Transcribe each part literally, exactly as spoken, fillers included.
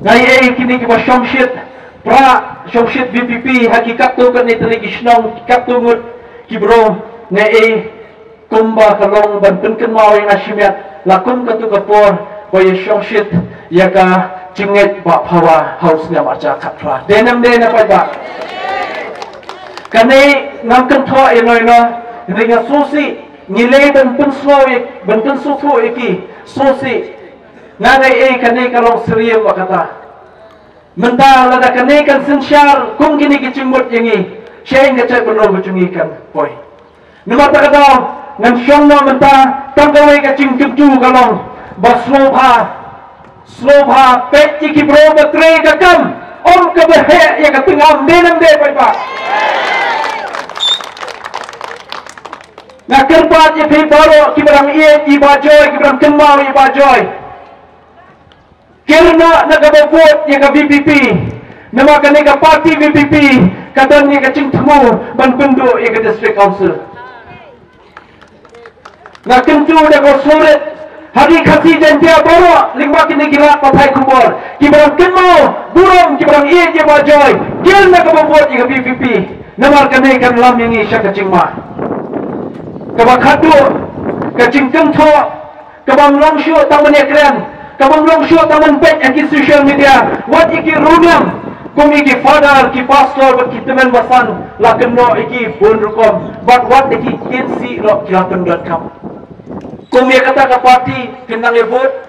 Nga ïa kine kiba shongshit pra shongshit VPP ha ki katto katne tylli ki shnong, ki katto ngut ki bro, nga ïa kumba ka long ban pynkynmaw ïa nga shimet la kum katto ka por ba ïa shongshit ïa ka jingngeit ba phawa ha u snem arhajar khatphra. Dei ne em dei ne paidbah? Kane ngam kynthoh ïa no ïa no, hynrei nga sngewsih ngi leh ban pynsngew ïa, ban pynsngewthuh ïa ki. Sngewsih. Nga ïa kane ka long syriem ba kata. Mynta lada kane kan synshar kum kine ki jingmut ïa ngi, shen ka jaitbynriew ka jong ngi kan poi. Namar kata ka daw ngan shong noh mynta tang kawei ka jingkyntu ka long ba sngewbha, sngewbha peit ïa ki briew ba trei ka kam, ym kaba heh ïa ka tyngam. Dei ne em dei paidbah? Nga kyrpad ïa phi baroh kiba dang ïeit ïa i Bah Joy, kiba dang kynmaw ïa i Bah Joy, kyrpad na kaba vote ïa ka VPP. Namar kane ka party VPP ka don ïa ka jingthmu ban pynduh ïa ka District Council. Nga kyntu da ka sngewrit ha ki Khasi Jaiñtia baroh lyngba kine ki lad pathai khubor, kiba dang kynmaw burom, kiba dang ïeit ïa i Bah Joy, kyrpad na kaba vote ïa ka VPP. Namar kane kan lam ïa ngi sha ka jingma. Kaba khatduh, ka jingkynthoh, kaba ym long shuh tang ban ïakren, kaba ym long shuh tang ban peit ha ki social media, wat ïa ki ruh niam, kum ïa ki father, ki pastor bad ki tymmen basan la kynnoh ïa ki bun rukom, bad wat ïa ki kynsi ruh ki la pyndot kam. Kum ïa kata ka party phin nang ïa vote,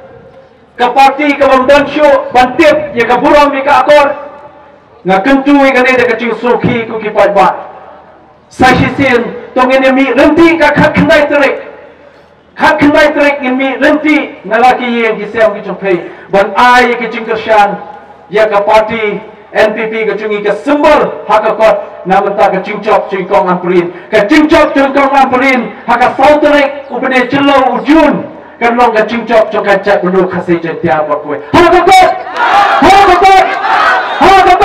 ka party kaba ym don shuh ban tip ïa ka burom ïa ka akor. Nga kyntu ïa kane da ka jingsngewkhia ko ki paidbah. Sa shisien to ngin ïa mih ryntih ka khatkhyndai tarik. Khatkhyndai tarik ngin mih ryntih na la ki ïing ki sem ki jong phi ban ai ïa ki jingkyrshan ïa ka party NPP ka jong ngi, ka symbol ha ka kot. Na mynta ka jingjop jong i Kong Ampareen, ka jingjop jong i Kong Ampareen ha ka saw tarik u bnai Jylliew u June, kan long ka jingjop jong ka jaitbynriew Khasi Jaiñtia baroh kawei. Ha ka kot! Ha ka kot! Ha ka